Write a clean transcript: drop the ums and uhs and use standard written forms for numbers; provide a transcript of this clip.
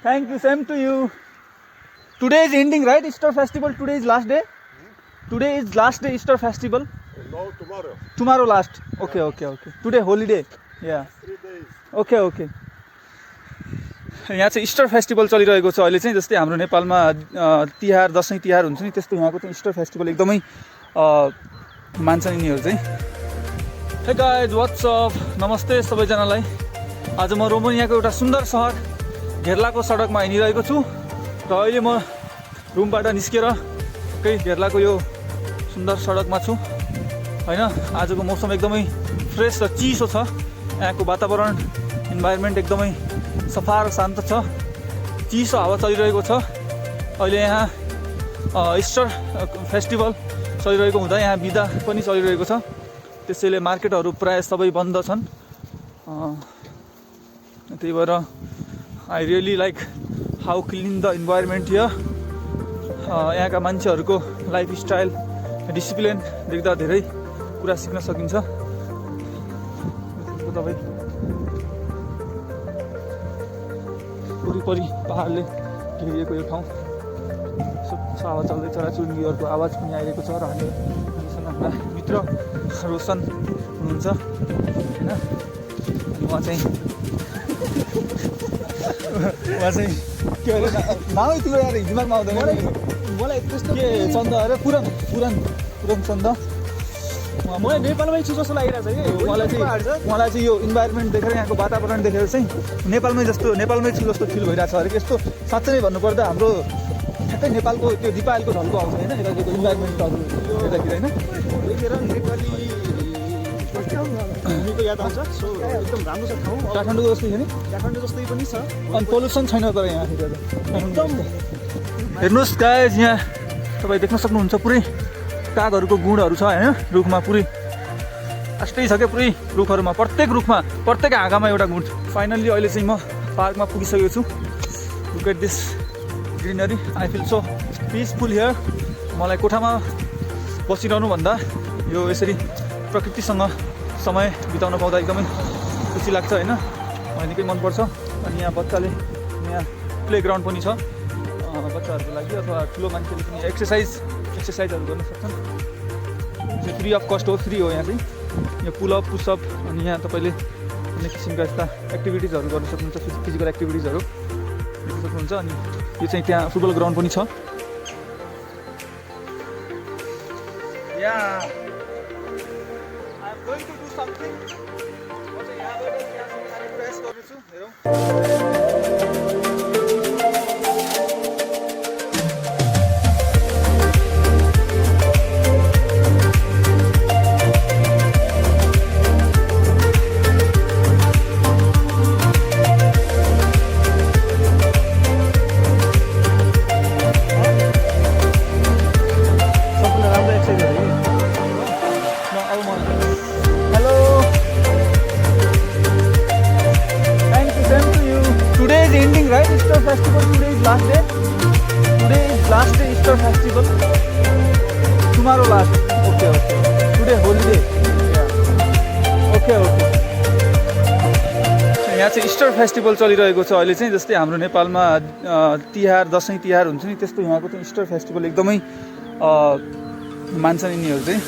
Thank you, same to you. Today is ending, right? Easter festival. Today is last day. Today is last day Easter festival. No, tomorrow. Tomorrow last. Okay, okay, okay. Today holiday. Yeah. 3 days. Okay, okay. यहाँ चाहिँ Easter festival चलिरहेको छ अहिले चाहिँ जस्तै हाम्रो नेपालमा तिहार दसैँ तिहार हुन्छ नि त्यस्तो यहाँको चाहिँ इस्टर फेस्टिभल एकदमै मान्छन् यिनीहरू चाहिँ। हे गाइज व्हाट्स अप, नमस्ते सबैजनालाई। आज म रोमानियाको एउटा सुन्दर सहर घेर्लाको सडकमा हिँडिरहेको छु र अहिले म रुमबाट निस्केर घेर्लाको यो सुन्दर सडकमा छु हैन। आजको मौसम एकदमै फ्रेस र चिसो छ, यहाँको वातावरण इन्भाइरोमेन्ट एकदमै सफा र शान्त छ, चिसो हावा चलिरहेको छ। अहिले यहाँ इस्टर फेस्टिभल चलिरहेको हुँदा यहाँ बिदा पनि चलिरहेको छ, त्यसैले मार्केटहरू प्राय सबै बन्द छन्। त्यही भएर I really like how clean the environment here. यहाँका मान्छेहरूको लाइफ स्टाइल डिसिप्लिन देख्दा धेरै कुरा सिक्न सकिन्छ। तपाईँ वरिपरि पहाडले घेरिएको यो ठाउँ, स्वच्छ हावा चल्दै चराचुरुङ्गीहरूको आवाज पनि आइरहेको छ र हामीसँग हाम्रा मित्र रोशन हुनुहुन्छ होइन। उहाँ चाहिँ के अरे नामै तिम्रो यार दिमागमा आउँदैन मलाई त्यस्तो के चन्द अरे पुरान चन्द। मलाई नेपालमै छु जस्तो लागिरहेछ कि उहाँलाई चाहिँ यो इन्भाइरोमेन्ट देखेर यहाँको वातावरण देखेर चाहिँ नेपालमै छु जस्तो फिल भइरहेछ अरे। यस्तो साँच्चै नै भन्नुपर्दा हाम्रो ठ्याक्कै नेपालको त्यो दिपावलीको ढल्को आउँछ होइन यताको इन्भाइरोमेन्टहरू हेर्दाखेरि होइन। नेपालीको याद आउँछ। सो एकदम राम्रो छ ठाउँ, काठमाडौँ जस्तै छ नि, काठमाडौँ जस्तै पनि छ, अनि पोल्युसन छैन तर यहाँ एकदम। हेर्नुहोस् गाइज, यहाँ तपाईँ देख्न सक्नुहुन्छ पुरै कागहरूको गुणहरू छ होइन रुखमा, पुरै यस्तै छ क्या पुरै रुखहरूमा, प्रत्येक रुखमा प्रत्येक हाँगामा एउटा गुण छ। फाइनल्ली अहिले चाहिँ म पार्कमा पुगिसकेको छु। Look at this greenery, I feel so peaceful here. मलाई कोठामा बसिरहनु भन्दा यो यसरी प्रकृतिसँग समय बिताउन पाउँदा एकदमै खुसी लाग्छ होइन, मलाई निकै मनपर्छ। अनि यहाँ बच्चाले यहाँ प्लेग्राउन्ड पनि छ बच्चाहरूको लागि, अथवा ठुलो मान्छेले पनि एक्सर्साइजहरू गर्न सक्छन्। फ्री अफ कस्ट हो, फ्री हो यहाँ चाहिँ। यो पुलअप पुसअप अनि यहाँ तपाईँले अनेक किसिमका यस्ता एक्टिभिटिजहरू गर्न सक्नुहुन्छ, फिजिकल एक्टिभिटिजहरू गर्न सक्नुहुन्छ। अनि यो चाहिँ त्यहाँ फुटबल ग्राउन्ड पनि छ। Right, Easter festival. Today is last day. Today is last day Easter festival. Tomorrow last. Okay, okay. Today holiday. Yeah. Okay, okay. यहाँ चाहिँ इस्टर फेस्टिभल चलिरहेको छ अहिले चाहिँ। जस्तै हाम्रो नेपालमा तिहार दसैँ तिहार हुन्छ नि त्यस्तो यहाँको चाहिँ इस्टर फेस्टिभल एकदमै मान्छन् यिनीहरू चाहिँ।